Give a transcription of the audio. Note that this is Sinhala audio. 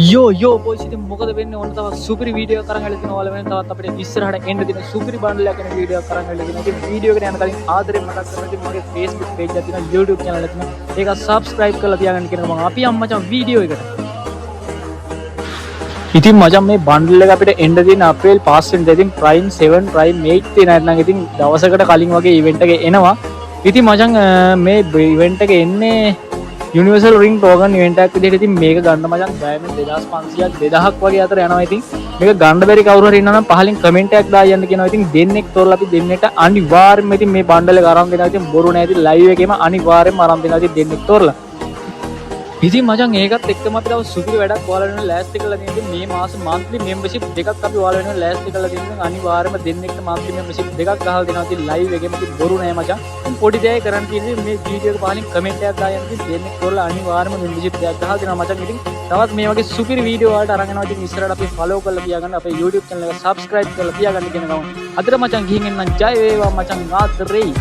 යෝ යෝ බොයිස්, ඉතින් මොකද වෙන්නේ? ඕන තවත් සුපිරි වීඩියෝ එකක් අරන් ඇවිල්ලා තිනවා. ඔයාලා වෙන තවත් අපිට ඉස්සරහට එන්න තියෙන සුපිරි බන්ඩල් එකක් ගැන වීඩියෝ එකක් අරන් ඇවිල්ලා තිනවා. ඉතින් වීඩියෝ එකට යන කලින් ආදරෙන් මතක් කරනවා, ඉතින් මගේ Facebook page එකක් තියෙනවා, YouTube channel එකක් තියෙනවා. ඒක subscribe කරලා තියාගන්න කියන ගමන් අපි යමු මචං වීඩියෝ එකට. ඉතින් මචං, මේ බන්ඩල් එක අපිට එන්න තියෙන අප්‍රේල් 5 වෙනිදා. ඉතින් Prime 7, Prime 8 තියෙන නැත්නම් ඉතින් දවසකට කලින් වගේ ඉවෙන්ට් එක එනවා. ඉතින් මචං, මේ ඉවෙන්ට් එක එන්නේ යුනිවර්සල් රින්ග් ටෝකන් ඉවෙන්ට් එකක් විදිහට. ඉතින් මේක ගන්න මචං ඩයමන්ඩ් 2500ක් 2000ක් වගේ අතර යනවා. ඉතින් මේක ගන්න බැරි කවුරු හරි ඉන්නවා නම් පහලින් කමෙන්ට් එකක් දාලා යන්න කියනවා. ඉතින් දෙන්නෙක් තෝරලා අපි දෙන්නෙක්ට අනිවාර්යෙන්ම ඉතින් මේ බන්ඩල් එක අරන් දෙනවා. ඉතින් බොරු නෑ, ඉතින් ලයිව් එකේම අනිවාර්යෙන්ම අරන් දෙනවා ඉතින් දෙන්නෙක් තෝරලා. ඉතින් මචං, ඒකත් එක්කම අපි තව සුපිරි වැඩක් ඔයාලා වෙනුවෙන් ලෑස්ති කරලා තියෙනවා. ඉතින් මේ මාස මන්ත්ලි මෙම්බර්ෂිප් දෙකක් අපි ඔයාලා වෙනුවෙන් ලෑස්ති කරලා තියෙනවා. අනිවාර්යයෙන්ම දෙන්නෙක්ට මන්ත්ලි මෙම්බර්ෂිප් දෙකක් ගහලා දෙනවා ඉතින් ලයිව් එකේම. ඉතින් බොරු නෑ මචං. ඉතින් පොඩි දෙයක් කරන්න තියෙන්නේ මේ වීඩියෝ එක පහලින් කමෙන්ට් එකක් දාලා යන්න. ඉතින් දෙන්නෙක් තෝරලා අනිවාර්යයෙන්ම මෙම්බර්ෂිප් දෙකක් ගහලා දෙනවා මචං. ඉතින් තවත් මේ වගේ සුපිරි වීඩියෝ වලට අරන් එනවා. ඉතින් ඉස්සරහට අපි ෆලෝ කරලා තියාගන්න, අපේ YouTube channel එක subscribe කරලා තියාගන්න කියන ගමන් අදට මචං ගිහින් එන්නම්. ජය වේවා මචං, ආදරෙයි.